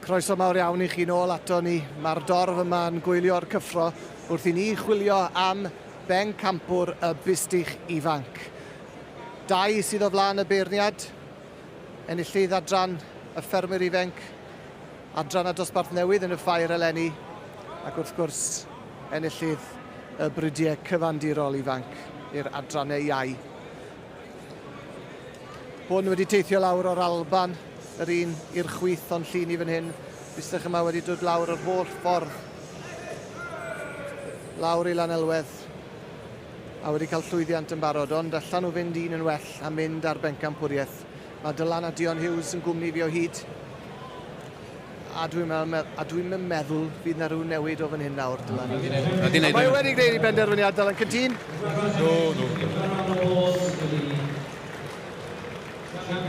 Croeso mawr iawn i chi nôl ato ni. Mae'r dorf yma yn gwylio'r cyffro wrth i ni chwilio am bencampwr y bustych ifanc. Dau sydd o flaen y beirniad, enillydd adran y ffermwyr ifanc, adran a dosbarth newydd yn y ffair eleni, ac wrth gwrs enillydd y bridiau cyfandirol ifanc i'r adrannau iau. Hwn wedi teithio lawr o'r Alban, yr un i'r chwith o'n llun i fan hyn. Bustach yma wedi dod lawr yr holl ffordd lawr i Lanelwedd a wedi cael llwyddiant yn barod, ond allan nhw fynd un yn well a mynd ar bencampwriaeth. Mae Dylan a Dion Hughes yn gwmni fi o hyd. A dwi'n meddwl, a dwi'n meddwl fydd na rhyw newid o fan hyn nawr, Dylan. A mae wedi gwneud ei benderfyniad, Dylan Cytûn. Do, do.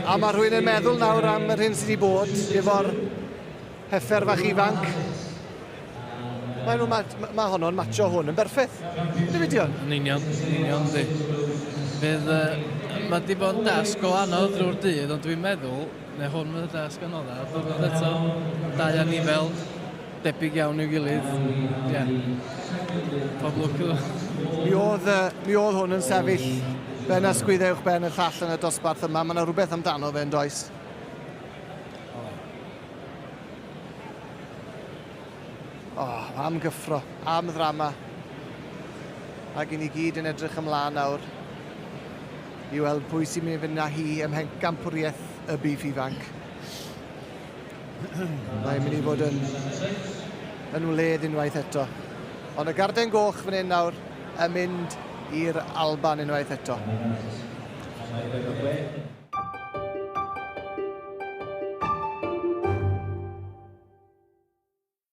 A mae rhywun yn meddwl nawr am yr hyn sydd wedi bod efo'r heffer fach ifanc. Mae, nhw, mae, mae honno'n matcho hwn yn berffaith. Ydy fi, Dion? Yn union, yn union, di. Fydd, uh, mae di bod yn dasg o anodd drwy'r dydd, ond dwi'n meddwl Neu hwn fydd y dasg anoddaf, diwrnod eto, dau anifel, debyg iawn i'w gilydd. Ie. Yeah. Pob lwc iddo. Mi oedd, mi oedd hwn yn sefyll ben a sgwyddau uwch ben y llall yn y dosbarth yma. Mae yna rhywbeth amdano fe yn does? Oh, am gyffro, am ddrama. Ac i ni gyd yn edrych ymlaen nawr i weld pwy sy'n mynd i fynd â hi ym mhencampwriaeth y bîff ifanc. Mae'n mynd i fod yn, yn wledd unwaith eto. Ond y garden goch fan hyn nawr yn mynd i'r Alban unwaith eto.